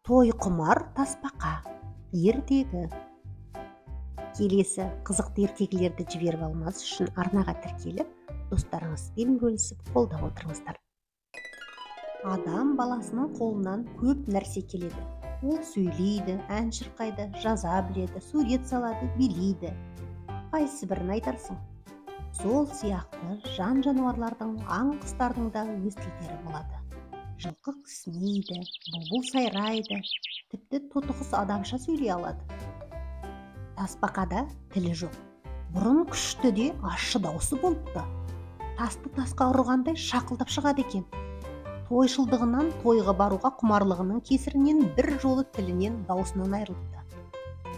Тойқұмар тасбақа ертегі. Келесі қызықты ертегілерді жіберіп алмас үшін арнаға тіркеліп, достарыңызбен бөлісіп қолдап отырыңыздар. Адам баласының қолынан көп нәрсе келеді. Ол сөйлейді, ән шырқайды, жаза біледі, сурет салады, билейді. Қайсы бірін айтарсың? Сол сияқты жан-жануарлардың, аң-құстардың да өз тілдері болады. Жылқы кісінейді, бұлбұл сайрайды, тіпті тотықұс адамша сөйлей алады. Тасбақада тілі жоқ. Бұрын күшті де ащы даусы болыпты. Тасты тасқа ұрғандай шақылдап шығады екен. Тойшылдығынан тойға баруға құмарлығының кесірінен бір жолы тілінен, даусынан айырылыпты.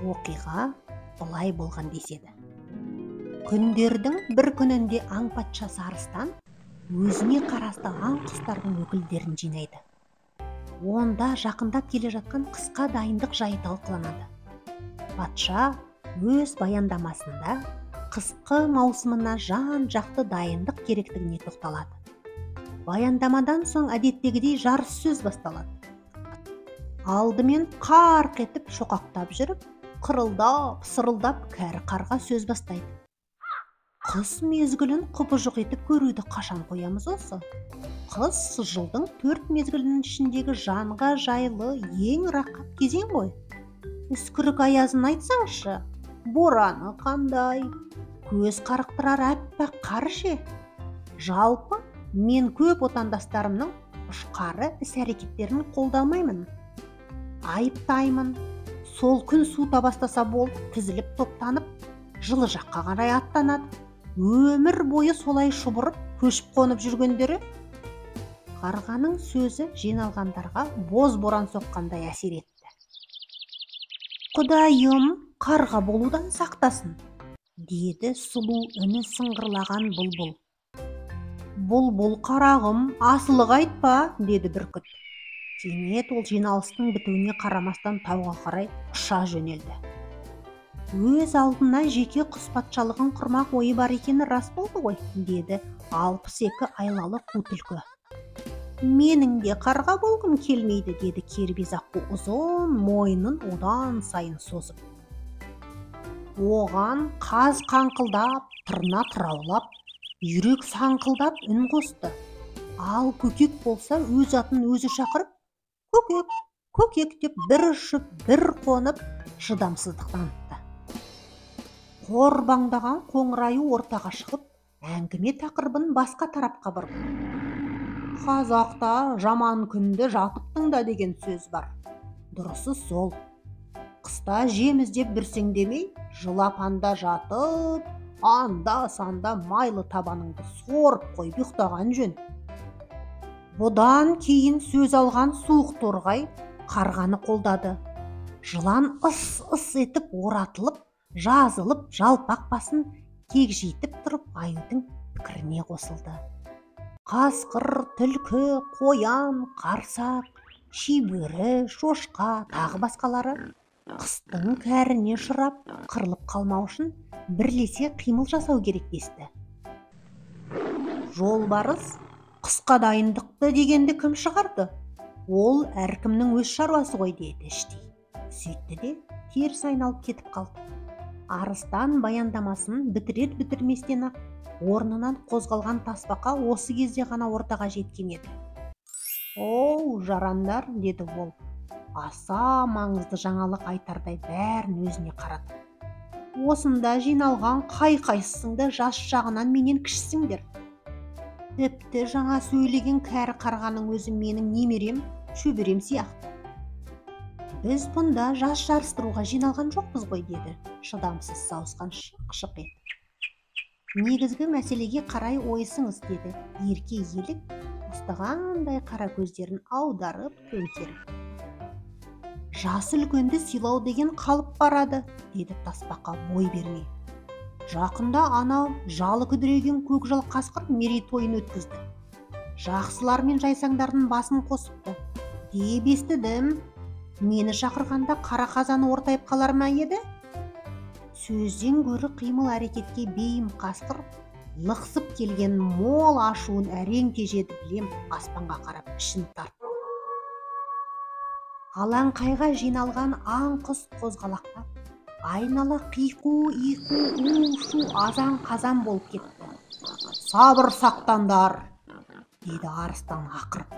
Оқиға былай болған деседі. Күндердің бір күнінде аң патшасы арыстан өзіне қарасты аң құстардың өкілдерін жинайды. Онда жақындап келе жатқан қысқа дайындық жайы талқыланады. Патша өз баяндамасында қысқы маусымына жан-жақты дайындық керектігіне тоқталады. Баяндамадан соң әдеттегідей жарыс сөз басталады. Алдымен қарқ етіп шоқақтап жүріп, қырылдап, сырылдап кәрі қарға сөз бастайды. Қыс мезгілін құбыжық етіп көруді қашан қоямыз осы? Қыс жылдың 4 мезгілінің ішіндегі жанға жайлы ең рақат кезең ғой. Үскірік аязын айтсаңшы, бораны қандай, көз қарықтырар аппақ қар ше. Жалпы мен көп отандастарымның ұшқары іс-әрекеттерін қолдамаймын. Айыптаймын. Сол күн суыта бастаса болды, тізіліп топтанып, жылы жаққа қарай аттанады. Өмір бойы солай шұбырып, көшіп қонып жүргендері. Қарғаның сөзі жиналғандарға боз боран соққандай әсер етті. Құдайым, қарға болудан сақтасын, деді сұлу үні сыңғырлаған бұлбұл. Бұлбұл қарағым, асылық айтпа, деді бүркіт. Кенет ол жиналыстың бітуіне қарамастан тауға қарай ұша жөнелді. Өз алдына жеке құс патшалығын құрмақ ойы бар екені рас болды ғой, деді 62 айлалы қу түлкі. Менің де қарға болғым келмейді, деді кербез аққу ұзын мойнын одан сайын созып. Оған қаз қаңқылдап, тырна тыраулап, үйрек саңқылдап үн қосты. Ал көкек болса өз атын өзі шақырып, көкек, көкек деп бір ұшып, бір қонып, шыдамсыздық танытты. Қорбаңдаған қоңыр аю ортаға шығып, әңгіме тақырыбын басқа тарапқа бұрды. Қазақта жаман күнді жатып тыңда деген сөз бар. Дұрысы сол. Қыста жем іздеп бүрсеңдемей, жылапанда жатып, анда-санда майлы табаныңды сорып қойып ұйықтаған жөн. Бұдан кейін сөз алған суық торғай қарғаны қолдады. Жылан ыс-ыс етіп оратылып, жазылып, жалпақ басын кекжитіп тұрып аюдың пікіріне қосылды. Қасқыр, түлкі, қоян, қарсақ, шибөрі, шошқа, тағы басқалары қыстың кәріне ұшырап, қырылып қалмау үшін бірлесе қимыл жасау керек десті. Жолбарыс қысқа дайындықты дегенді кім шығарды? Ол әркімнің өз шаруасы ғой, деді іштей. Сөйтті де теріс айналып кетіп қалды. Арыстан баяндамасын бітірер бітірместен ақ орнынан қозғалған тасбақа осы кезде ғана ортаға жеткен еді. Оу, жарандар, деді ол, аса маңызды жаңалық айтардай бәрін өзіне қарады. Осында жиналған қай-қайсысың да жас жағынан менен кішісіңдер. Тіпті жаңа сөйлеген кәрі қарғаның өзі менің немерем, шөберем сияқты. Біз бұнда жас жарыстыруға жиналған жоқпыз ғой, деді шыдамсыз сауысқан шық-шық етіп. Негізгі мәселеге қарай ойысыңыз, деді ерке елік ұстағандай қара көздерін аударып төңкеріп. Жас үлкенді сыйлау деген қалып барады, деді тасбақа бой бермей. Жақында анау жалы күдіреген көкжал қасқыр мерейтойын өткізді. Жақсылар мен жайсаңдардың басын қосыпты деп естідім. Мені шақырғанда қара қазаны ортайып қалар ма еді? Сөзден гөрі қимыл әрекетке бейім қасқыр лықсып келген мол ашуын әрең тежеді білем, аспанға қарап ішін тартты. Алаңқайға жиналған аң-құс қозғалақтап, айнала қиқу, иқу, у-шу, азан-қазан болып кетті. Сабыр сақтандар, деді арыстан ақырып.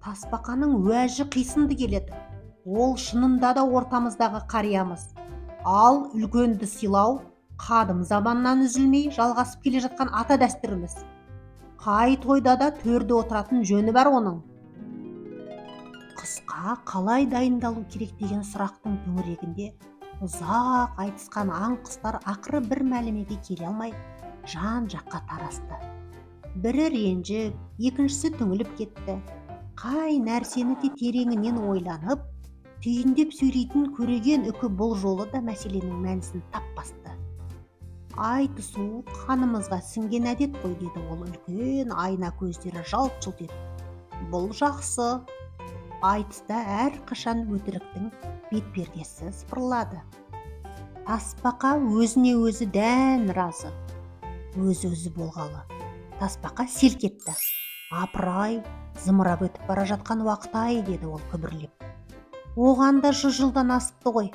Тасбақаның уәжі қисынды келеді. Ол шынында да ортамыздағы қариямыз. Ал үлкенді сыйлау қадым заманнан үзілмей жалғасып келе жатқан ата дәстүріміз. Қай тойда да төрде отыратын жөні бар оның. Қысқа қалай дайындалу керек деген сұрақтың төңірегінде ұзақ айтысқан аң-құстар ақыры бір мәлімеге келе алмай жан-жаққа тарасты. Бірі ренжіп, екіншісі түңіліп кетті. Қай нәрсені де тереңінен ойланып, түйіндеп сөйлейтін көреген үкі бұл жолы да мәселенің мәнісін таппасты. Айтысу қанымызға сіңген әдет қой, деді ол үлкен айна көздері жалт-жұлт етіп. Бұл жақсы. Айтыста әрқашан өтіріктің бетпердесі сыпырылады. Тасбақа өзіне өзі дән разы. Өз-өзі болғалы. Тасбақа селк етті. Апырай, зымырап өтіп бара жатқан уақыт-ай, деді ол күбірлеп. Оған да 100 жылдан асыпты ғой.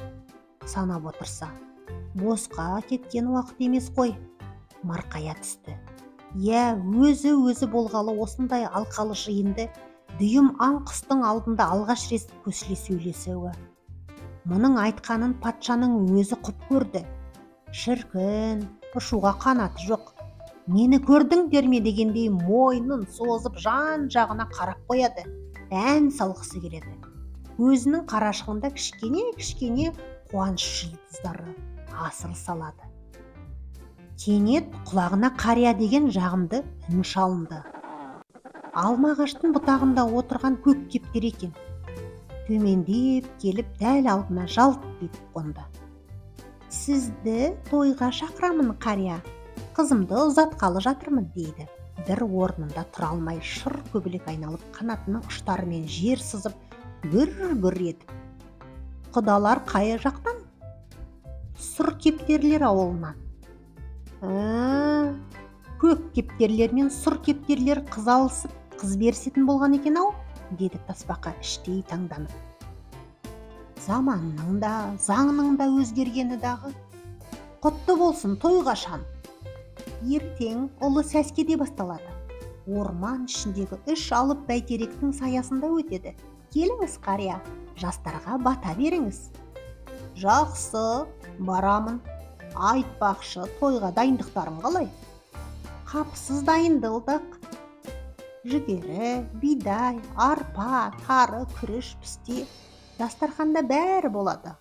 Санап отырса, босқа кеткен уақыт емес қой. Марқая түсті. Иә, өзі-өзі болғалы осындай алқалы жиынды дүйім аң-құстың алдында алғаш рет көсіле сөйлесуі. Мұның айтқанын патшаның өзі құп көрді. Шіркін, ұшуға қанаты жоқ. Мені көрдіңдер ме дегендей мойнын созып жан-жағына қарап қояды. Ән салғысы келеді. Көзінің қарашығында кішкене-кішкене қуаныш жұлдыздары асыр салады. Кенет құлағына қария деген жағымды үн шалынды. Алма ағаштың бұтағында отырған көк кептер екен. Төмендеп келіп дәл алдына жалт етіп қонды. Сізді тойға шақырамын, қария. Қызымды ұзатқалы жатырмын, дейді. Бір орнында тұра алмай шыр көбелек айналып, қанатының ұштарымен жер сызып, гүр-гүр етіп. Құдалар қай жақтан? Сұр кептерлер ауылынан. Көк кептерлер мен сұр кептерлер қыз алысып, қыз берісетін болған екен ау, деді тасбақа іштей таңданып. Заманның да, заңның да өзгергені дағы. Құтты болсын той қашан? Ертең ұлы сәскеде басталады. Орман ішіндегі 3 алып бәйтеректің саясында өтеді. Келіңіз, қария, жастарға бата беріңіз. Жақсы, барамын. Айтпақшы, тойға дайындықтарың қалай? Қапысыз дайындалдық. Жүгері, бидай, арпа, тары, күріш, пісте, дастарханда бәрі болады.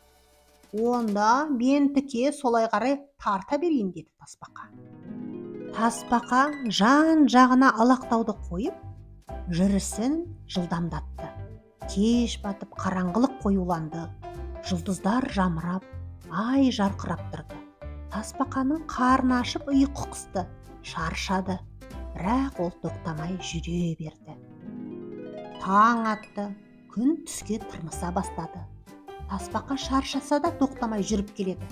Онда мен тіке солай қарай тарта берейін, деді тасбақа. Тасбақа жан-жағына алақтауды қойып, жүрісін жылдамдатты. Кеш батып қараңғылық қоюланды. Жұлдыздар жамырап, ай жарқырап тұрды. Тасбақаның қарны ашып ұйқы қысты, шаршады. Бірақ ол тоқтамай жүре берді. Таң атты, күн түске тырмыса бастады. Тасбақа шаршаса да тоқтамай жүріп келеді.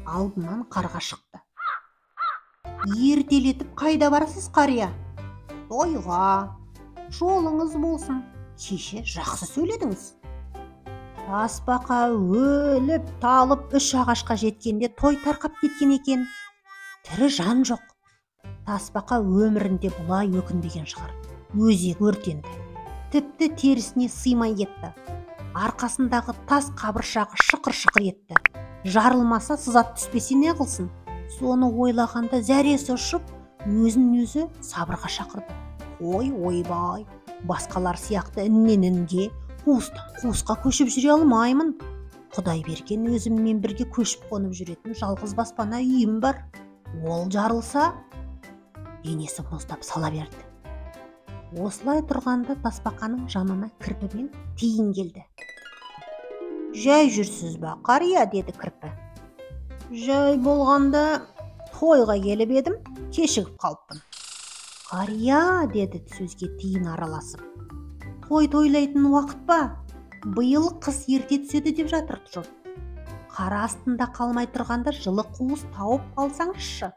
Алдынан қарға шықты. Ертелетіп қайда барасыз, қария? Тойға. Жолыңыз болсын. Кеше жақсы сөйледіңіз. Тасбақа өліп талып 3 ағашқа жеткенде той тарқап кеткен екен. Тірі жан жоқ. Тасбақа өмірінде бұлай өкінбеген шығар. Өзегі өртенді. Тіпті терісіне сыймай кетті. Арқасындағы тас қабыршағы шықыр-шықыр етті. Жарылмаса, сызат түспесе не қылсын? Соны ойлағанда зәресі ұшып, өзін өзі сабырға шақырды. Ой, ойбай, басқалар сияқты іннен інге, қуыстан қуысқа көшіп жүре алмаймын. Құдай берген өзіммен бірге көшіп қонып жүретін жалғыз баспана үйім бар. Ол жарылса, денесі мұздап сала берді. Осылай тұрғанда тасбақаның жанына кірпі мен тиін келді. Жай жүрсіз ба, қария, деді кірпі. Жай болғанда тойға келіп едім, кешігіп қалыппын. Қария, деді сөзге тиін араласып. Той тойлайтын уақыт па? Биыл қыс ерте түседі деп жатыр жұрт. Қара астында қалмай тұрғанда жылы қуыс тауып алсаңызшы.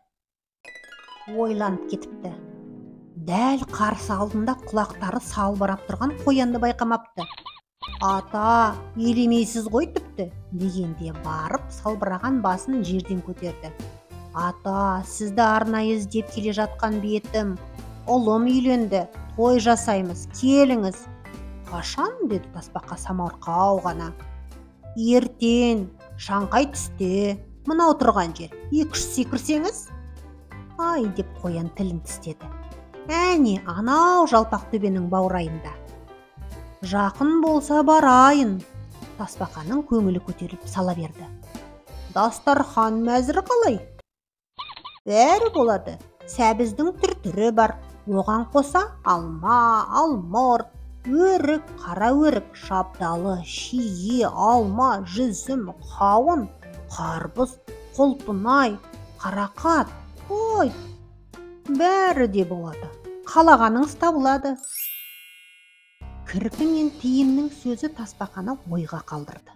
Ойланып кетіпті. Дәл қарсы алдында құлақтары салбырап тұрған қоянды байқамапты. Ата, елемейсіз ғой тіпті, дегенде барып салбыраған басын жерден көтерді. Ата, сізді арнайы іздеп келе жатқан бетім. Ұлым үйленді, той жасаймыз, келіңіз. Қашан, деді тасбақа самарқау ғана. Ертең, шаңқай түсте, мынау тұрған жер, 2-3 секірсеңіз? Ай, деп қоян тілін тістеді. Әне, анау жалпақ төбенің баурайында. Жақын болса барайын. Тасбақаның көңілі көтеріліп сала берді. Дастархан мәзір қалай? Бәрі болады. Сәбіздің түр-түрі бар. Оған қоса алма, алмұрт, өрік, қара өрік, шабдалы, шие, алма, жүзім, қауын, қарбыз, құлпынай, қарақат. Ой, бәрі де болады. Қалағаныңыз табылады. Кірпі мен тиіннің сөзі тасбақаны ойға қалдырды.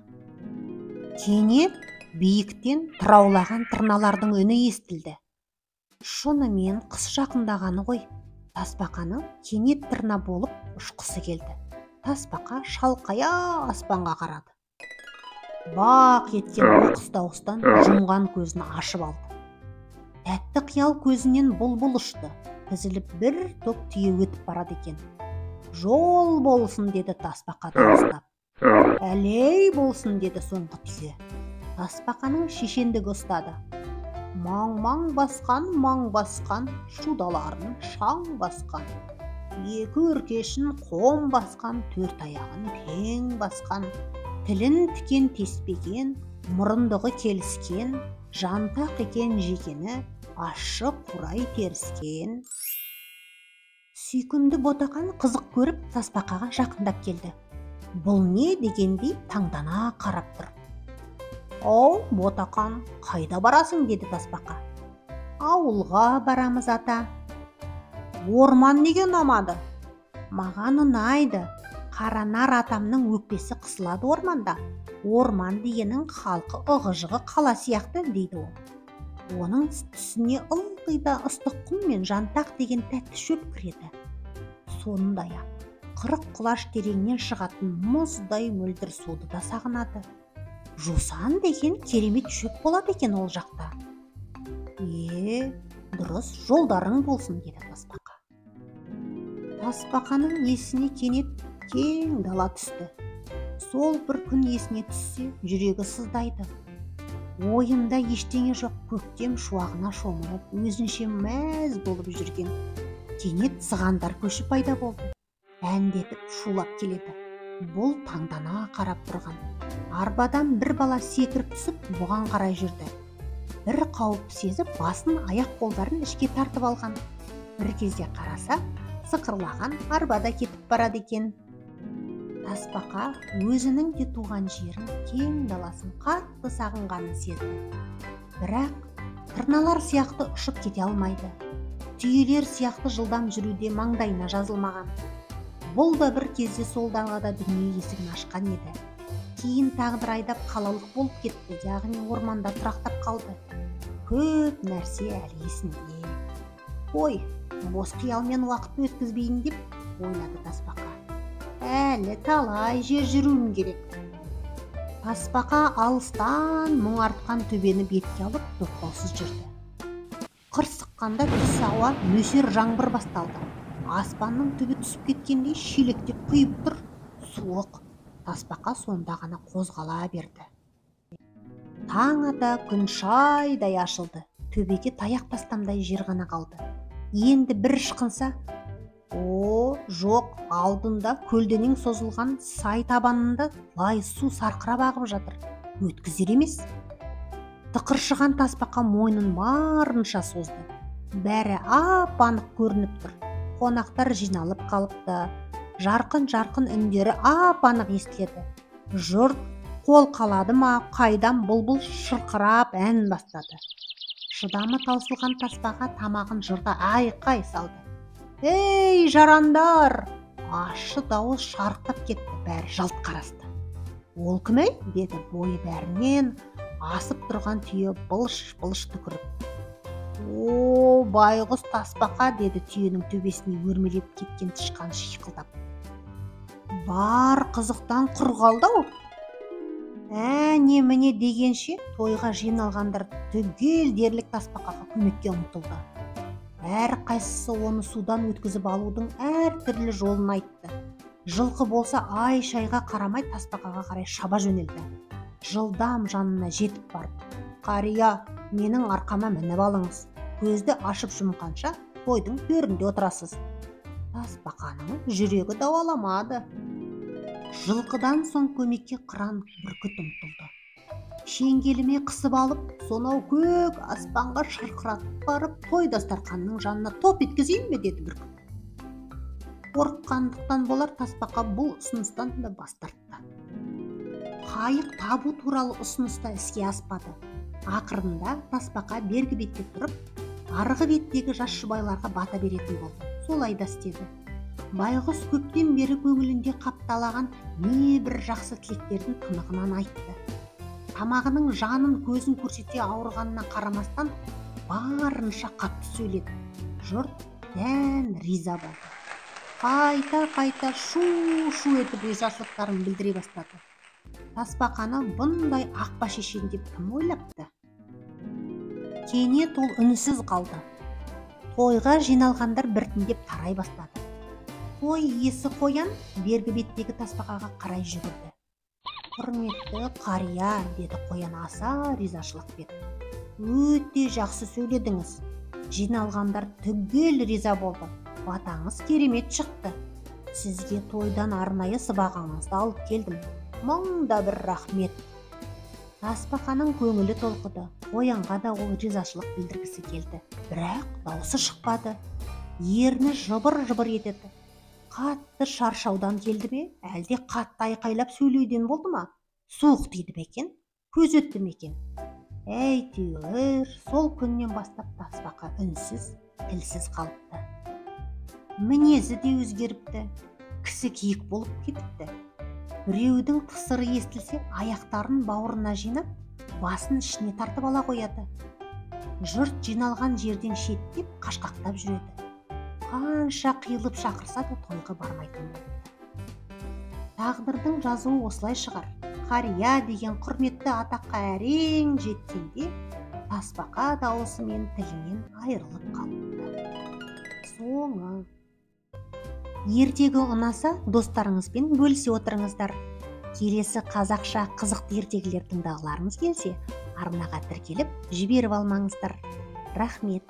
Кенет биіктен тыраулаған тырналардың үні естілді. Шынымен қыс жақындағаны ғой. Тасбақаның кенет тырна болып ұшқысы келді. Тасбақа шалқая аспанға қарады. Бақ еткен оқыс дауыстан жұмған көзін ашып алды. Тәтті қиял көзінен бұлбұл ұшты. Тізіліп бір топ түйе өтіп барады екен. Жол болсын, деді тасбақа дауыстап. Әлей болсын, деді соңғы түйе. Тасбақаның шешендігі ұстады. Маң-маң басқан, маң басқан, шудаларын шаң басқан. Екі өркешін қом басқан, төрт аяғын тең басқан. Тілін тікен теспеген, мұрындығы келіскен, жантақ екен жекені, ащы қурай теріскен. Сүйкімді ботақан қызық көріп тасбақаға жақындап келді. Бұл не дегендей таңдана қарап тұр. Оу, ботақан, қайда барасың, деді тасбақа. Ауылға барамыз, ата. Орман неге ұнамады? Маған ұнайды. Қаранар атамның өкпесі қысылады орманда. Орман дегенің халқы ығы-жығы қала сияқты, дейді ол. Оның түсіне ылғи да ыстық құм мен жантақ деген тәтті шөп кіреді. Сондай-ақ 40 құлаш тереңнен шығатын мұздай мөлдір суды да сағынады. Жусан деген керемет шөп болады екен ол жақта. Е, дұрыс, жолдарың болсын, деді тасбақа. Тасбақаның есіне кенет кең дала түсті. Сол бір күн есіне түссе, жүрегі сыздайды. Ойында ештеңе жоқ, көктем шуағына шомылып, өзінше мәз болып жүрген. Кенет сығандар көші пайда болды. Әндетіп шулап келеді. Бұл таңдана қарап тұрған. Арбадан бір бала секіріп түсіп, бұған қарай жүрді. Бір қауіп сезіп, басын аяқ қолдарын ішке тартып алған. Бір кезде қараса, сықырлаған арбада кетіп барады екен. Тасбақа өзінің де туған жерін, кең даласын қатты сағынғанын сезді. Бірақ тырналар сияқты ұшып кете алмайды. Түйелер сияқты жылдам жүруде маңдайына жазылмаған. Бұл да бір кезде сол далада дүние есігін ашқан еді. Кейін тағдыр айдап қалалық болып кетті, яғни орманда тұрақтап қалды. Көп нәрсе әлі есінде. Ой, бос қиялмен уақыт өткізбейін деп ойлады тасбақа. Әлі талай жер жүруім керек. Тасбақа алыстан мұңартқан төбені бетке алып тоқтаусыз жүрді. Қырсыққанда түс ауа нөсер жаңбыр басталды. Аспанның түбі түсіп кеткендей шелектеп құйып тұр. Суық. Тасбақа сонда ғана қозғала берді. Таң ата күн шайдай ашылды. Төбеге таяқ тастамдай жер ғана қалды. Енді бір ышқынса, о, жоқ, алдында көлденең созылған сай табанында лай су сарқырап ағып жатыр. Өткізер емес. Тықыршыған тасбақа мойнын барынша созды. Бәрі ап-анық көрініп тұр. Қонақтар жиналып қалыпты. Жарқын-жарқын үндері ап-анық естіледі. Жұрт қол қалады ма, қайдан бұлбұл шырқырап ән бастады. Шыдамы таусылған тасбақа тамағын жырта айқай салды. Ей, жарандар! Ащы дауыс шарықтап кетті, бәрі жалт қарасты. Ол кім ей? Деді бойы бәрінен асып тұрған түйе былш-былш түкіріп. О, байғұс тасбақа, деді түйенің төбесіне өрмелеп кеткен тышқан шиқылдап. Бар қызықтан құр қалды-ау. Әне-міне дегенше тойға жиналғандар түгел дерлік тасбақаға көмекке ұмтылды. Әрқайсысы оны судан өткізіп алудың әртүрлі жолын айтты. Жылқы болса ай-шайға қарамай тасбақаға қарай шаба жөнелді. Жылдам жанына жетіп барып, «Қария, менің арқама мініп алыңыз. Көзді ашып жұмғанша тойдың төрінде отырасыз». Тасбақаның жүрегі дауаламады. Жылқыдан соң көмекке қыран бүркіт ұмтылды. Шеңгеліме қысып алып, сонау көк аспанға шырқыратып барып, той дастарқанның жанына топ еткізейін бе, деді бүркіт. Қорыққандықтан болар, тасбақа бұл ұсыныстан да бас тартты. Қайық табу туралы ұсыныс та іске аспады. Ақырында тасбақа бергі бетте тұрып, арғы беттегі жас жұбайларға бата беретін болды. Солай да істеді. Байғұс көптен бері көңілінде қапталаған небір жақсы тілектердің тынығынан айтты. Тамағының жанын көзін көрсете ауырғанына қарамастан барынша қатты сөйледі. Жұрт дән риза болды. Қайта-қайта шу-шу етіп ризашылықтарын білдіре бастады. Тасбақаны бұндай ақпа шешен деп кім ойлапты? Кенет ол үнсіз қалды. Тойға жиналғандар біртіндеп тарай бастады. Той иесі қоян бергі беттегі тасбақаға қарай жүгірді. «Құрметті қария», деді қоян аса ризашылықпен. «Өте жақсы сөйледіңіз. Жиналғандар түгел риза болды. Батаңыз керемет шықты. Сізге тойдан арнайы сыбағаңызды алып келдім. Мың да бір рахмет». Тасбақаның көңілі толқыды. Қоянға да ол ризашылық білдіргісі келді. Бірақ даусы шықпады. Ерні жыбыр-жыбыр етеді. Қатты шаршаудан келді ме, әлде қатты айқайлап сөйлеуден болды ма? Суық тиді ме екен, көз өтті ме екен? Әйтеуір, сол күннен бастап тасбақа үнсіз, тілсіз қалыпты. Мінезі де өзгеріпті, кісі киік болып кетіпті. Біреудің тысыры естілсе, аяқтарын бауырына жинап, басын ішіне тартып ала қояды. Жұрт жиналған жерден шеттеп, қашқақтап жүреді. Қанша қиылып шақырса да тойға бармайтын болыпты. Тағдырдың жазуы осылай шығар. Қария деген құрметті атаққа әрең жеткенде тасбақа дауысы мен тілінен айырылып қалыпты. Соңы. Ертегі ұнаса, достарыңызбен бөлісе отырыңыздар. Келесі қазақша қызықты ертегілер тыңдағыларыңыз келсе, арнаға тіркеліп, жіберіп алмаңыздар. Рахмет.